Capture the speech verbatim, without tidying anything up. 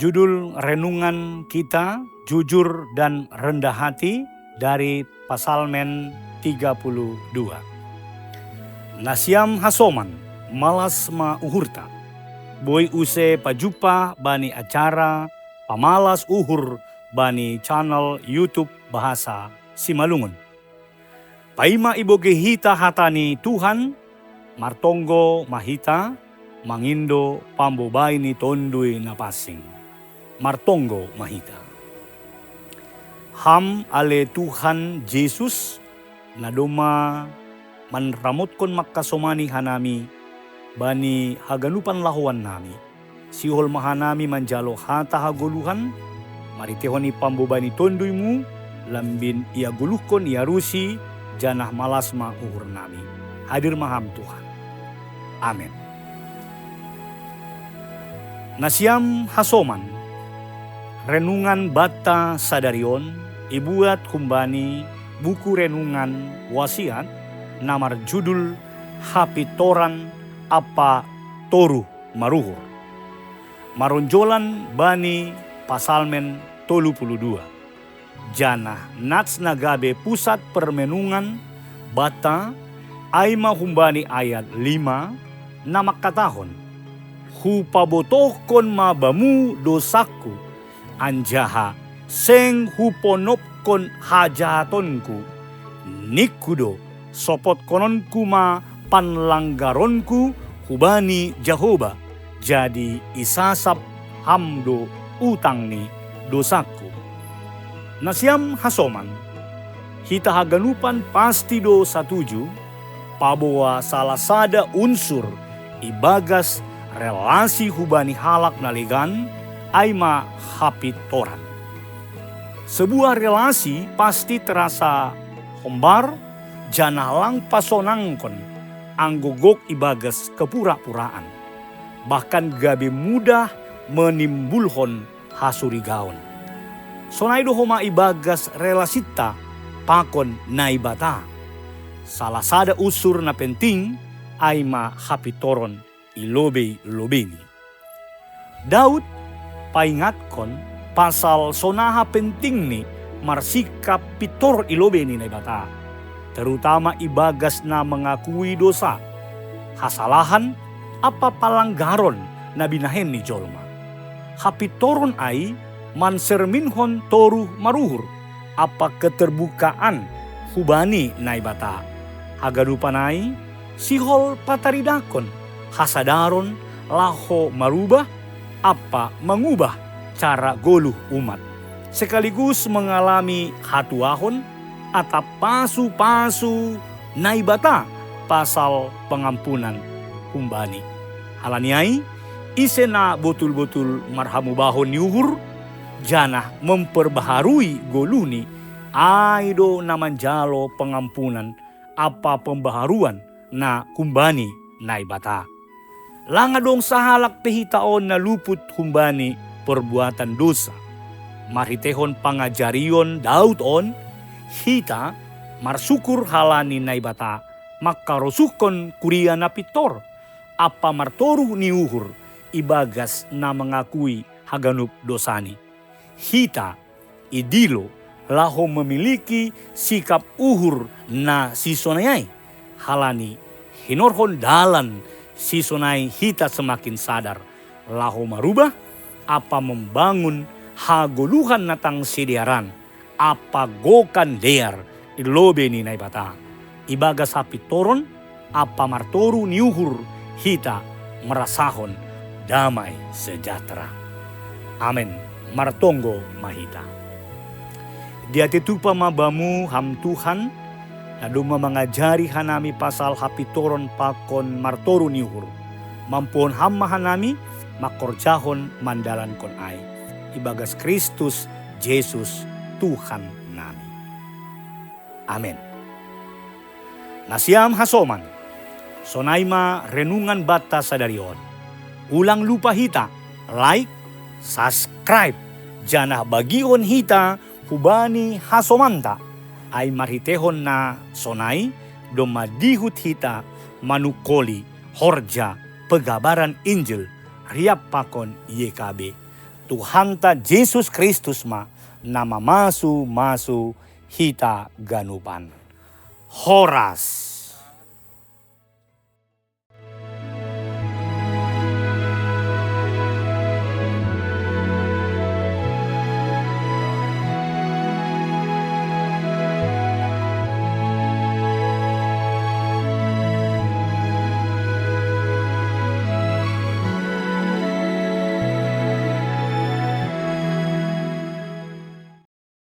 Judul renungan kita, jujur dan rendah hati, dari Psalmen tiga puluh dua. Nasiam hasoman, malas ma uhurta. Boi use pajumpa bani acara pamalas uhur bani channel YouTube bahasa Simalungun. Paima ibogei hita hata ni Tuhan, martonggo ma hita, mangindo pambobai ni Tonduy Napansing. Martonggo ma hita. Ham ale Tuhan Jesus, na domma manramotkon mangkasomani hanami bani haganupan lahoannami. Sihol ma hanami manjalo hata hagoluhan, marhiteihon ni pambobai ni Tonduymu, lambin iagoluhkon iarusi, janah malas ma uhurnami. Hadir ma Ham Tuhan. Amen. Nasiam hasoman, renungan banta sadari on ibuat humbani buku renungan Wasiat na marjudul Hapintoran ampa Toruh Maruhur, maronjolan bani Psalmen tolu puluh dua. Janah nats na gabe pusat permenungan banta, ai ma humbani ayat lima, na mangkatahon: Hupabotohkon ma bamu dousangku, anjaha seng huponopkon hajahatonku. Ningku do, sopotkononku ma panlanggaronku hubani Jahowa, jadi isasap Ham do utang ni dousangku. Nasiam hasoman, hita haganupan pasti do satuju, paboa salah sada unsur ibagas relasi hubani halak na legan, ai ma hapintoran. Sebuah relasi pasti terasa hombar, janah lang pasonangkon, anggo gok ibagas kepura-puraan. Bahkan gabe mudah menimbulhon hasurigaon. Sonai do homa ibagas relasinta pakon Naibata. Salah sada unsur na penting ai ma hapintoron i lobei-lobeini. Daud paingatkon pasal sonaha pentingni marsikap pintor i lobei ni Naibata, terutama ibagas na mengakui dosa, hasalahan, ampa panlanggaron na binahen ni jolma. Hapintoron ai manserminhon toruh maruhur ampa keterbukaan hubani Naibata. Haganupan ai sihol pataridahkon hasadaron laho marubah ampa mangubah cara goluh umat, sekaligus mengalami hatuahon atap pasu-pasu Naibata pasal pengampunan humbani. Halani ai, ise na botul-botul marhamubahon ni uhur, janah memperbaharui goluhni, ai do na manjalo pengampunan ampa pembaharuan na humbani Naibata. Lang adong sahalak pe hita on na luput humbani perbuatan dosa. Marhiteihon pangajarion Daud on, hita marsukur halani Naibata mangkarosuhkon kuria na pintor ampa martoruh ni uhur ibagas na mangakui haganup dosani. Hita idilo laho memiliki sikap uhur na sisonai ai, halani hinorhon dalan sisonai hita semakin sadar laho marubah ampa membangun hagoluhan na tang sidearan ampa gokan dear i lobei ni Naibata. Ibagas hapintoron ampa martoruh ni uhur hita marasahon damai sejahtera. Amen. Martonggo ma hita. Diatei tupa ma bamu Ham Tuhan, na domma mangajari hanami pasal hapintoron pakon martoruh ni uhur. Mampuhon Ham ma hanami mangkorjahon mandalankon ai. Ibagas Kristus Jesus Tuhan nami. Amen. Nasiam hasoman, sonai ma renungan banta sadari on. Ulang lupa hita like, subscribe, janah bagihon hita hubani hasomanta. Ai marhiteihon na sonai domma dihut hita manungkoli horja pegabaran Injil riap pakon Y K B. Tuhanta Jesus Kristus ma na mamasu-masu hita ganupan. Horas.